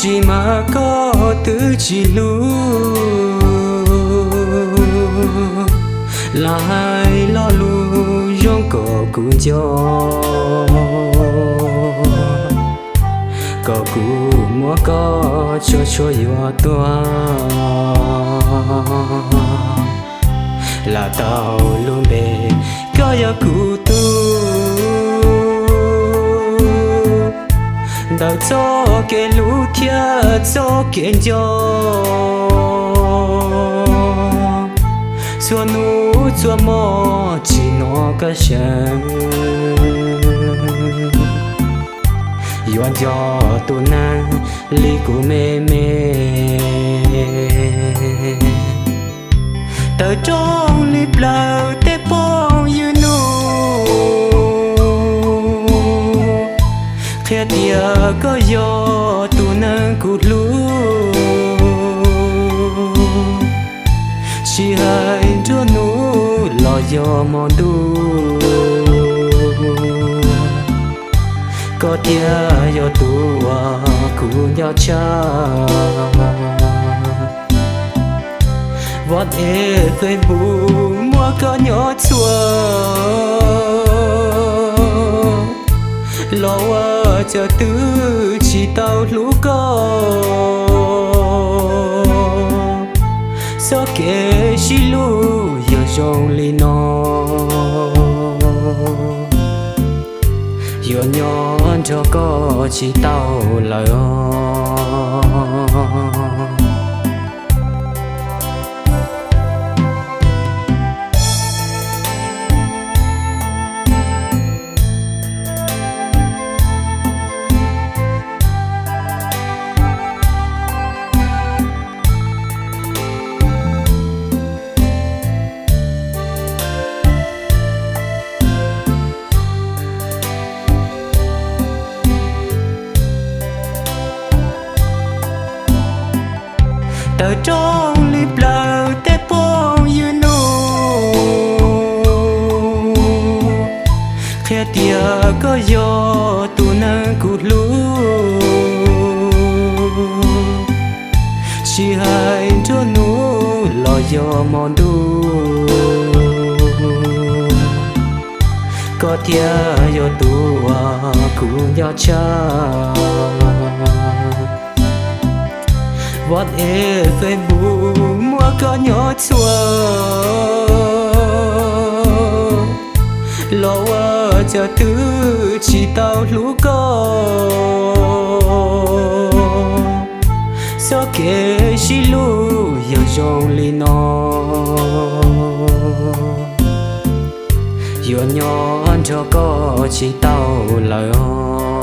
Tsis mas koj twb tsis hlub, los hais lo lus zoo kom kuv nco, kom kuv muab koj tsuag tsuag yuav tuag. Lam tau lub npe koj yog kuv tug, ntawm txoj kev hlub thiab txoj kev nco. Txhua hnub txhua hmo tsis hnov koj seev, yuav nco tus neeg li kuv me me. Tawm rooj li plaws tej phooj ywg nug, qhia tias koj yog tus neeg kuv hlub. Tsis hais nruab hnub los yog hmo ntuj, koj thiaj yog tus uas kuv nco tshaj. WhatsApp, Facebook muaj koj nyob txhua, los ua cas twb tsis tau hlub koj. Txoj kev sib hlub yog zoo li no, yuav nyob nrog koj tsis tau lawm os. Tawm rooj li plaws tej phooj ywg nug, qhia tias koj yog tus neeg kuv hlub. Tsis hais nruab hnub los yog hmo ntuj, koj thiaj yog tus uas kuv nco tshaj. WhatsApp, Facebook muaj koj nyob txhua, los ua cas twb tsis tau hlub koj. Txoj kev sib hlub yog zoo li no, yuav nyob nrog koj tsis tau lawm os.